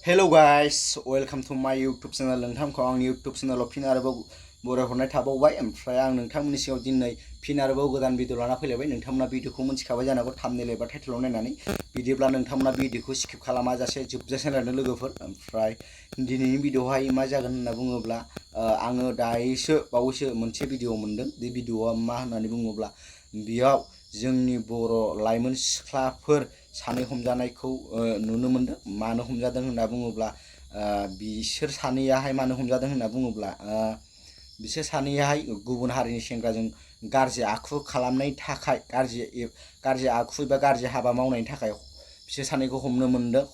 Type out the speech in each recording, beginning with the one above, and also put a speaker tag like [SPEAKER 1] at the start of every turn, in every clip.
[SPEAKER 1] Hello guys, welcome to my YouTube channel. नोंथांखौ आंनि YouTube channel आव फिन आरोबाव बरायहरनाय थाबावबाय। ओमफ्राय आं नोंथांमोननि सिगाङाव दिनै फिन आरोबाव गोदान भिडिअ लाना फैलायबाय। नोंथांमोना भिडिअखौ मिथिखाबाय जानांगौ थाम्बनेल एबा टाइटेलाव नायनानै। बिदिब्ला नोंथांमोना भिडिअखौ स्किप खालामाजासे जोबजासिम नायनो लोगोफोर। ओमफ्राय दिनैनि भिडिअआवहाय मा जागोन होनना बुङोब्ला आङो बावैसो मोनसे भिडिअ मोनदों। बे भिडिअआ मा होननानै बुङोब्ला बेयाव जोंनि बर' लाइमोन सिख्लाफोर सानै हमजानायखौ नुनो मोनदों। मानो हमजादों होनना बुङोब्ला बिसोर सानैयाहाय मानो हमजादों होनना बुङोब्ला बिसोर सानैयाहाय गुबुन हारिनि सेंग्राजों गाज्रि आखु खालामनायनि थाखाय गाज्रि आखु एबा गाज्रि हाबा मावनायनि थाखाय बिसोर सानैखौ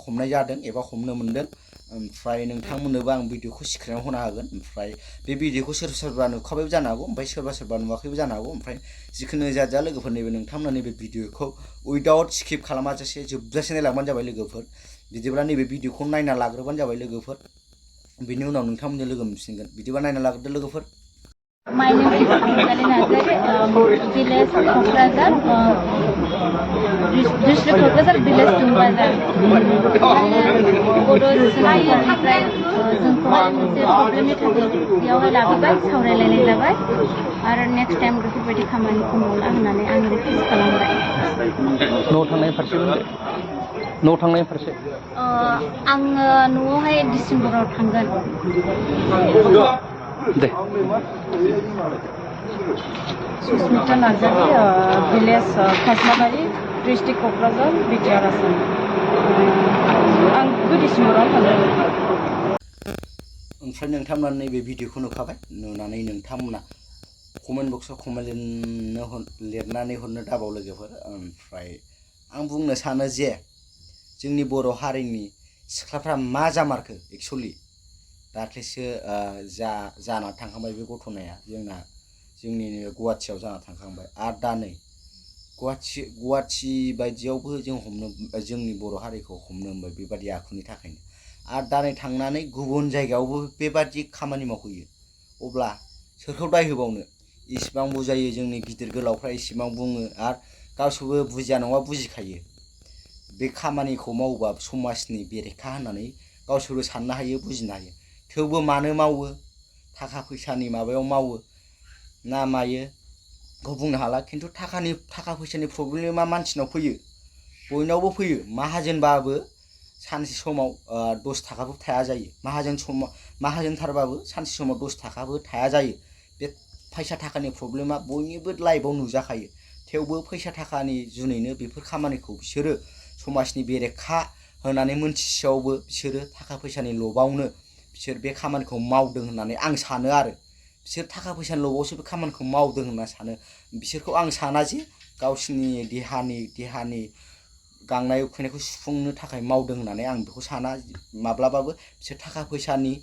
[SPEAKER 1] हमनाय जादों एबा हमनो मोनदों। ओमफ्राय नोंथांमोननोबो आं भिडिअखौ स्क्रिनाव होना होगोन। ओमफ्राय बे भिडिअखौ सोरबा नुखाबायबो जानो हागौ, ओमफ्राय सोरबा नुवाखैबो जानो हागौ। ओमफ्राय जिखुनु जाया लोगोफोर नोंथांमोना नैबे भिडिअखौ उइदाउट स्किप खालामाजासे जोबजासे नायलांबानो जाबाय लोगोफोर। बिदिब्ला नैबे भिडिअखौ नायना लाग्रोबानो जाबाय लोगोफोर। बिनि उनाव नोंथांमोनजों लोगो मोनफिनगोन। बिदिबा नायना लाग्रोदो लोगोफोर।
[SPEAKER 2] My name is Anjali Nazare, village Kokrazar, district Kokrazar, village Tumbazar. बर' सिनायो ओमफ्राय जोंखौहाय मोनसे प्रब्लेमनि थाखाय बेयावहाय लाबोबाय, सावरायलायनाय जाबाय आरो नेक्स्ट टाइम बेफोरबायदि खामानिखौ मावला होननानै आं रिकुवेस्ट खालामबाय।
[SPEAKER 1] न'आव थांनाय फारसे
[SPEAKER 2] आङो न'आवहाय डिसेम्बराव थांगोन।
[SPEAKER 1] दे
[SPEAKER 3] Susmita Narzary, village Khasmabari, district Kokrajhar, BTR Assam. आं 2 डिसेम्बराव थांगोन।
[SPEAKER 1] ओमफ्राय नोंथांमोना नैबे भिडिअखौ नुखाबाय। नुनानै नोंथांमोना कमेन्ट बक्सआव लिरनानै हरनो दाबाव लोगोफोर। ओमफ्राय आं बुंनो सानो जे जोंनि बर' हारिनि सिख्लाफ्रा मा जामारखो एक्सुवेलि दाख्लैसो जाना थांखांबाय बे घटनाया जोंनि गुवाहाटियाव जाना थांखांबाय। आरो दा नै गुवाहाटि बायदियावबो जोंनि बर' हारिखौ हमनो मोनबाय बेबादि आखुनि थाखायनो। आरो दा नै थांनानै गुबुन जायगायावबो बेबादि खामानि मावहैयो। अब्ला सोरखौ दाय होबावनो? इसिबां बुजायो जोंनि गिदिर गोलावफ्रा, इसिबां बुङो, आरो गावसोरबो बुजिया नङा बुजिखायो। बे खामानिखौ मावोबा समाजनि बेरेखा होननानै गावसोरबो साननो हायो, बुजिनो हायो। थेवबो मानो मावो? थाखा फैसानि माबायाव मावो ना मायो बेखौ बुंनो हाला। खिन्थु थाखा फैसानि प्रब्लेमा मानसिनाव फैयो, बयनावबो फैयो। माहाजोनबाबो सानसे समाव 10 थाखाबो थाया जायो। माहाजोनथारबाबो सानसे समाव 10 थाखाबो थाया जायो। बे फैसा थाखानि प्रब्लेमा बयनिबो लाइफआव नुजाखायो। थेवबो फैसा थाखानि जुनैनो बेफोर खामानिखौ बिसोरो समाजनि बेरेखा होननानै मोनथिसेयावबो बिसोरो थाखा फैसानि लबावनो बिसोर बे खामानिखौ मावदों होननानै आं सानो आरो। बिसोर थाखा फैसानि लबावसो बे खामानिखौ मावदों होनना सानो। बिसोरखौ आं साना जे गावसिनि देहानि गांनाय उखैनायखौ सुफुंनो थाखाय मावदों होननानै आं बेखौ साना माब्लाबाबो। बिसोर थाखा फैसानि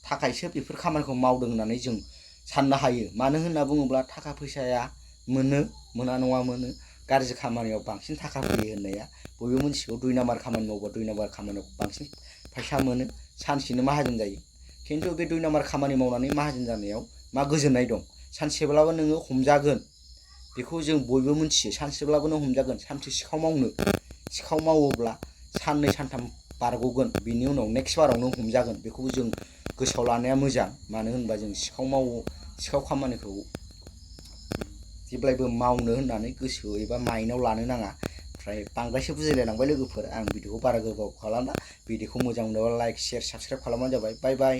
[SPEAKER 1] थाखायसो बेफोर खामानिखौ मावदों होननानै जों साननो हायो। मानो होनना बुङोब्ला थाखा फैसाया मोना नङा मोनो। गाज्रि खामानियाव बांसिन थाखा फैयो होननाया बयबो मिथिगौ। 2 नाम्बार खामानि मावबा 2 नाम्बार खामानियाव बांसिन फैसा मोनो, सानसेनो माहाजोन जायो। खिन्थु बे 2 नाम्बार खामानि मावनानै माहाजोन जानायाव मा गोजोननाय दं? सानसेब्लाबो नोङो हमजागोन, बेखौ जों बयबो मिथियो। सानसेब्लाबो नों हमजागोन। सानसे सिखाव मावोब्ला 2 सानथाम बारग'गोन, बिनि उनाव नेक्स्ट बाराव नों हमजागोन। बेखौ जों गोसोआव लानाया मोजां। मानो होनबा जों सिखाव खामानिखौ जेब्लायबो मावनो होननानै गोसो एबा माइन्डआव लानो नाङा। ओमफ्राय बांद्रायसो बुजायलायलांबाय लोगोफोर। आं भिडिअखौ बारा गोबाव खालामला। भिडिअखौ मोजां मोनोबा लाइक, शेयार, साबस्क्राइब खालामबानो जाबाय। बाय बाय।